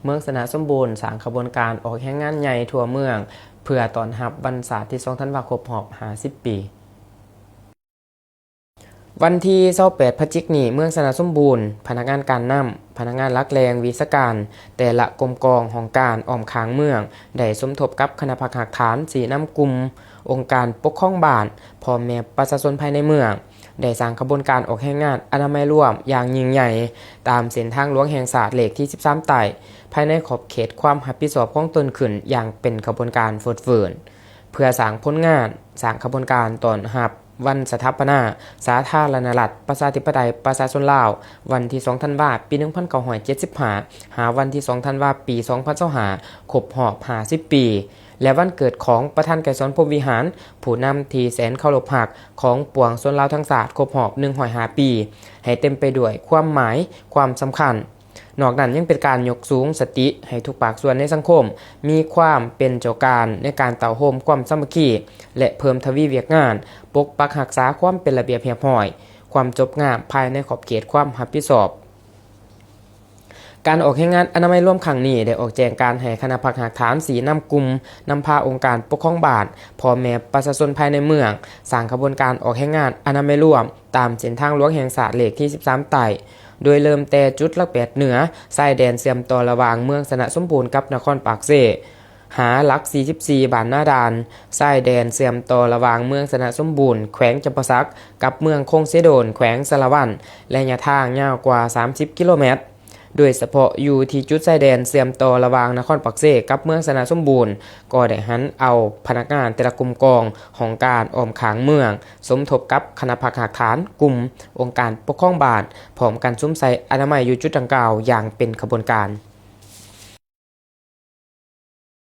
ເມືອງຊະນະສົມບູນ ສ້າງຂະບວນການອອກແຮງງານໃຫຍ່ທົ່ວເມືອງ ເພື່ອຕ້ອນຮັບວັນຊາດທີສອງທັນວາ ຄົບຮອບຫ້າສິບປີ. ວັນທີຊາວແປດພະຈິກນີ້, ເມືອງຊະນະສົມບູນ, ພະນັກງານການນຳ, ພະນັກງານຫຼັກແຫຼ່ງ, ວິຊາການ, ແຕ່ລະກົມກອງຫ້ອງການອ້ອມຂ້າງເມືອງ ໄດ້ສົມທົບກັບຄະນະພັກຮາກຖານຊີ້ນຳກຸ່ມ ອົງການປົກຄອງບ້ານ, ພໍ່ແມ່ປະຊາຊົນພາຍໃນເມືອງ ໄດ້ສ້າງຂະບວນການອອກແຮງງານອະນາໄມລວມຢ່າງຍິ່ງໃຫຍ່ ຕາມເສັ້ນທາງຫຼວງແຫ່ງຊາດເລກທີສິບສາມໃຕ້ ພາຍໃນຂອບເຂດຄວາມຮັບຜິດຊອບຂອງຕົນຂຶ້ນຢ່າງເປັນຂະບວນການຟົດຟື້ນ ເພື່ອສ້າງຜົນງານ, ສ້າງຂະບວນການຕ້ອນຮັບວັນສະຖາປະນາສາທາລະນະລັດ ປະຊາທິປະໄຕ ປະຊາຊົນລາວ ວັນທີສອງທັນວາ ປີໜຶ່ງພັນເກົ້າຮ້ອຍເຈັດສິບຫ້າ ຫາວັນທີສອງທັນວາ ປີສອງພັນຊາວຫ້າ ຄົບຮອບຫ້າສິບປີ ແລະ ວັນເກີດຂອງປະທານໄກສອນ ພົມວິຫານ ຜູ້ນຳທີ່ແສນເຄົາລົບຮັກຂອງປວງຊົນລາວທັງຊາດ ຄົບຮອບໜຶ່ງຮ້ອຍຫ້າປີ ໃຫ້ເຕັມໄປດ້ວຍຄວາມໝາຍ, ຄວາມສຳຄັນ. ນອກນັ້ນຍັງເປັນການຍົກສູງສະຕິໃຫ້ທຸກພາກສ່ວນໃນສັງຄົມ ມີຄວາມເປັນເຈົ້າການໃນການເຕົ້າໂຮມຄວາມສາມັກຄີ ແລະ ເພີ່ມທະວີວຽກງານປົກປັກຮັກສາຄວາມເປັນລະບຽບຮຽບຮ້ອຍ, ຄວາມຈົບງາມພາຍໃນຂອບເຂດຄວາມຮັບຜິດຊອບ. ການອອກແຮງງານອະນາໄມລວມຄັ້ງນີ້ ໄດ້ອອກແຈ້ງການໃຫ້ຄະນະພັກຮາກຖານຊີ້ນຳກຸ່ມ, ນຳພາອົງການປົກຄອງບ້ານ, ພໍ່ແມ່ປະຊາຊົນພາຍໃນເມືອງ ສ້າງຂະບວນການອອກແຮງງານອະນາໄມລວມ ຕາມເສັ້ນທາງຫຼວງແຫ່ງຊາດເລກທີສິບສາມໃຕ້ ໂດຍເລີ່ມແຕ່ຈຸດຫຼັກແປດເໜືອ ຊາຍແດນເຊື່ອມຕໍ່ລະຫວ່າງເມືອງຊະນະສົມບູນກັບນະຄອນປາກເຊ, ຫາຫຼັກສີ່ສິບສີ່ ບ້ານນາດ່ານ, ຊາຍແດນເຊື່ອມຕໍ່ລະຫວ່າງເມືອງຊະນະສົມບູນ ແຂວງຈຳປາສັກ ກັບເມືອງຄົງເຊໂດນ ແຂວງສາລະວັນ, ໄລຍະທາງຍາວກວ່າສາມສິບກິໂລແມັດ. ໂດຍສະເພາະຢູ່ທີ່ຈຸດຊາຍແດນເຊື່ອມຕໍ່ລະຫວ່າງນະຄອນປາກເຊກັບເມືອງຊະນະສົມບູນ ກໍໄດ້ຫັນເອົາພະນັກງານແຕ່ລະກົມກອງຫ້ອງການອ້ອມຂ້າງເມືອງ ສົມທົບກັບຄະນະພັກຮາກຖານ, ກຸ່ມ, ອົງການປົກຄອງບ້ານ ພ້ອມກັນສຸມໃສ່ອະນາໄມຢູ່ຈຸດດັ່ງກ່າວຢ່າງເປັນຂະບວນການ.